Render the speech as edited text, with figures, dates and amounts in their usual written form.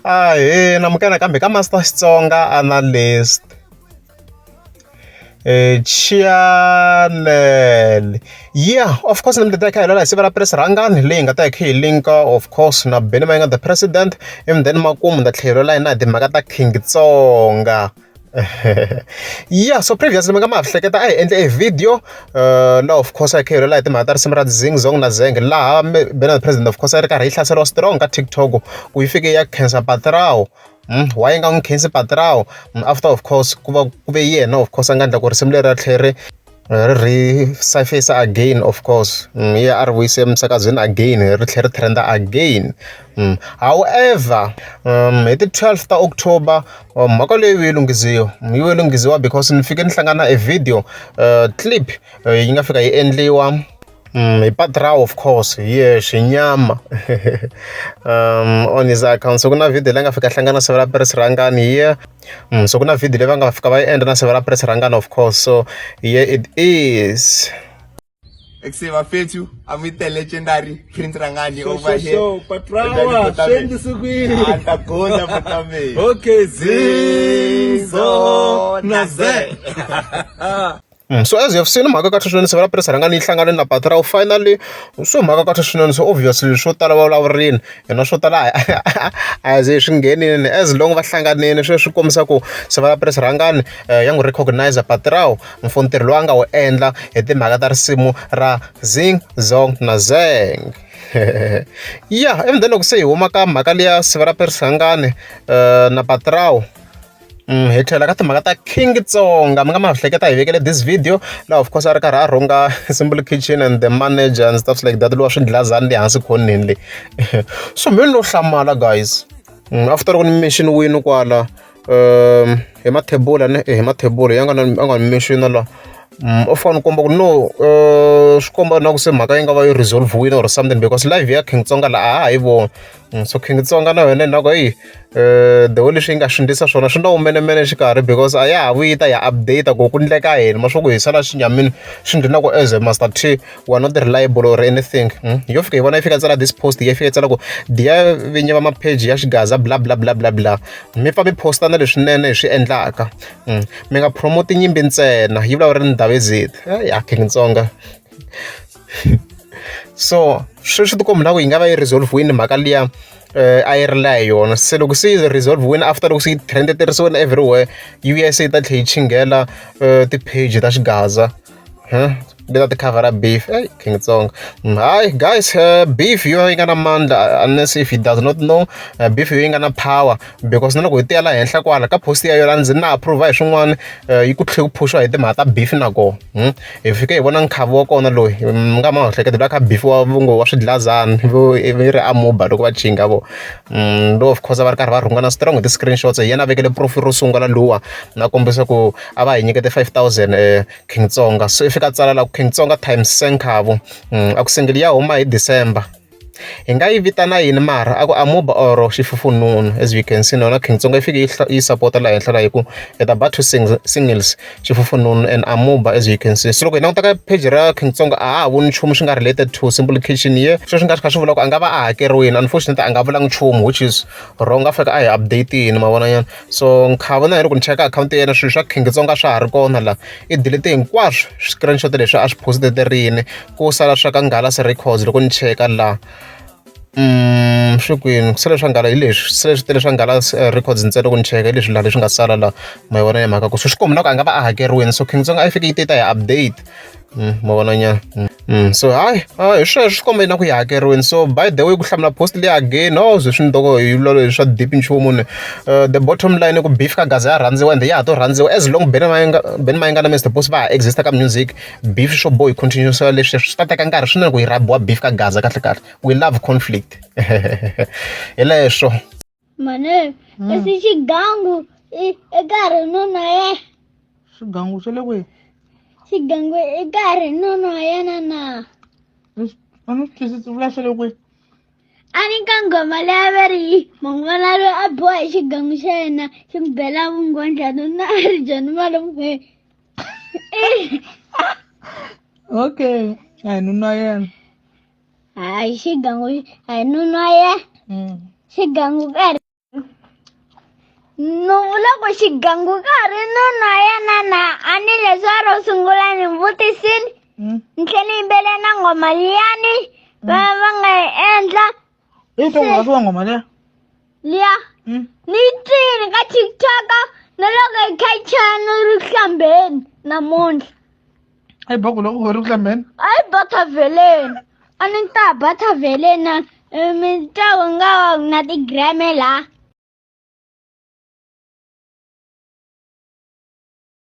Ahee namukela nakambe ka Master Xitsonga Analyst channel. Yeah, of course ni mi ta kha hi hi siva ra Press Rhangani leyi nga ta hi kha hi linka of course na Benny Mayengani the president and then makumu ni ta tlhela hi na hi timhaka ta King Tsonga. Yeah, so previously mi nga ma ha hleketa a hi endle e video laha of course a hi kha hi hi timhaka ta risimu ra Zing Zong na Zeng laha Benny the president of course a yi ri karhi yi hlaseriwa strong ka TikTok ku yi fike ya khensa Patrao. Why yi nga n'wi khensi Patrao after of course ku va ku ve yena of course a nga endla ku risimu leri ra tlhela ri ri resurface again of course ya a ri vuyise emisakazweni again ri tlhela ri trend-a again. However hi ti 12 ta October mhaka leyi yi vuye lunghisiwa yi vuye lunghisiwa because ni fike ni hlangana e video clip yi nga fika yi endliwa hi Patrao of course hi yexe nyama on his account. So ku na video leyi nga fika hlangana na Sivela Press Rhangani hi ye so ku na video leyi va nga fika va yi endla na Sivela Press Rhangani of course so here it is. Ekse bafethu, I'm with the legendary Prince Rangani Sure, over sure, here. sure. Patrawa, send sukwini. Antagonda Potame. Okay, Zizo na Ze. So as you have seen mhaka kahle swinene Sivela Press Rhangani yi hlangane na Patrao finally so mhaka kahle swinene so obviously swo tala va vulavurini hina swo tala a ze swi nghenini as long va hlanganile sweswo swi kombisa ku Sivela Press Rhangani ya n'wi recognize Patrao for ntirho lowu a nga wu endla hi timhaka ta risimu ra Zing Zong na Zeng. Yeah, and then loko se hi huma ka mhaka liya Sivela Press Rhangani na Patrao hi tlhela ka timhaka ta King Tsonga mi nga ma hleketa hi vekele this video laha of course a ri karhi a rhunga Simple Kitchen and the manager and stuff like that lowa swidlazani le hansi khoneni le so mi no hlamala guys after loko ni mention wini kwala hi mathebula ne hi mathebula ya nga na a nga ni mention la u fane u komba ku no swi komba na ku se mhaka yi nga va yi resolve-wile or something because live ya King Tsonga la a ha yi voni. So King Tsonga na yona na ku heyi the way leswi yi nga swi endlisa swona swi na vumenemene exikarhi because a ya ha vuyi yi ta ya update ku ku endleka yini ma swa ku hi sala xinyamini swi ndzi na ku as a Master T we are not reliable or anything. Yo fika hi vona yi fika yi tsala this post yi fika yi tsala ku diya vinyi va mapheji ya xigaza bla bla bla bla bla mi pfa mi post-a na leswinene hi swi endlaka mi nga promote nyimpi ntsena yi vulavula ni Ndhaveziti ya King Tsonga. So sweswi tikomba na ku yi nga va yi resolve-wini mhaka liya a yi rila hi yona se loko se yi resolve-wini after loko se yi trend-eterisiwile everywhere yi vuya se yi ta tlhela yi chinghela ti-page ta xigaza leti a ti khavhara beef ey King Tsonga. Hayi guys beef hi yona yi nga na mandla unless if he does not know beef hi yona yi nga na power because na loko hi tiya la henhla kwala ka post ya yona ndzi na approve hi swin'wana yi ku tlhela ku phuxiwa hi timhaka ta beef na kona. Hi fike hi vona nkhavi wa kona loyi mi nga ma hleketa loyi a kha beef wa vungo wa swidlazana vo yi ri amuba loko va chinga vo lowu of course a va ri karhi va rhungana strong hi ti-screenshots hi yena a vekele proof ro sungula luwa na kombisa ku a va hi nyikete 5000 King Tsonga so i fika a tsala la ku King Tsonga times Senkhavu a ku single ya huma hi December. Hi nga yi vitana yini mara a ku amuba or xifufununu as you can see na yona King Tsonga yi fike yi yi sapota laha henhla laha hi ku it about two singles xifufununu and amuba as you can see. So loko hi languta ka page ra King Tsonga a ha ha voni nchumu xi nga related to Simple Kitchen ye sweswi nga swi kha swi vula ku a nga va a hakeriwile unfortunately a nga vulanga nchumu which is wrong a fika a hi update-ini ma vona nyana. So Nkhavu na yena loko ni cheka akhawunti ya yena swilo swa King Tsonga swa ha ri kona la i delete hinkwaswo screenshot leswi a swi post-rini ku sala swa ka Nghalasi Records loko ni cheka la swi kwini ku sale swa Nghala hi leswi sale swi tele swa Nghalasi Records ntsena loko ni cheka hi leswi laha leswi nga sala la ma yi vona ya mhaka ku so swi komba na ku a nga va a hakeriwile so King Tsonga a yi fike yi te yi ta hi update ma vona nyana so hayi hi sweswo swi komba na ku yi hakeriwile so by the way ku hlamula post leyi again no ze swi ni toko hi vulavula swa deep nchumu ni the bottom line i ku beef ka Gaza ya rhandziwa ende ya ha to rhandziwa as long Benny Mayengani Benny Mayengani na Mr Post va ha exist ka music beef swo boha yi continue leswi swi ta teka nkarhi swinene ku yi rhabiwa beef ka Gaza kahle kahle we love conflict hi leswo. Mane, kasi xigangu i karhi nuna ye. Xigangu xa le kwihi? Xigangu i karhi nuna wa yena na. A ni swi twisisi vula xa le kwihi? A ni ka nghoma leyi a va ri man'wana loyi a biwa hi xigangu xa yena xi n'wi bela vungondla nuna a ri joni malume. Okay, a hi nuna wa yena. Hayi xigangu a hi nuna wa yena. Xigangu karhi. No vula ku xigangu ka ha ri nuna yena na a ni leswiya ro sungula ni vutisini ni tlhe ni yimbelela na nghoma liyani va va nga yi endla. I twa ku rhasiwa nghoma liya? Liya ni yi twini ka TikTok na loko yi kha yi chaya ni ri ku hlambeni namuntlha. A yi ba ku loko u ri ku hlambeni? A yi ba thavheleni a ni ta ba thavheleni na mitlangu nga na ti-gram laha.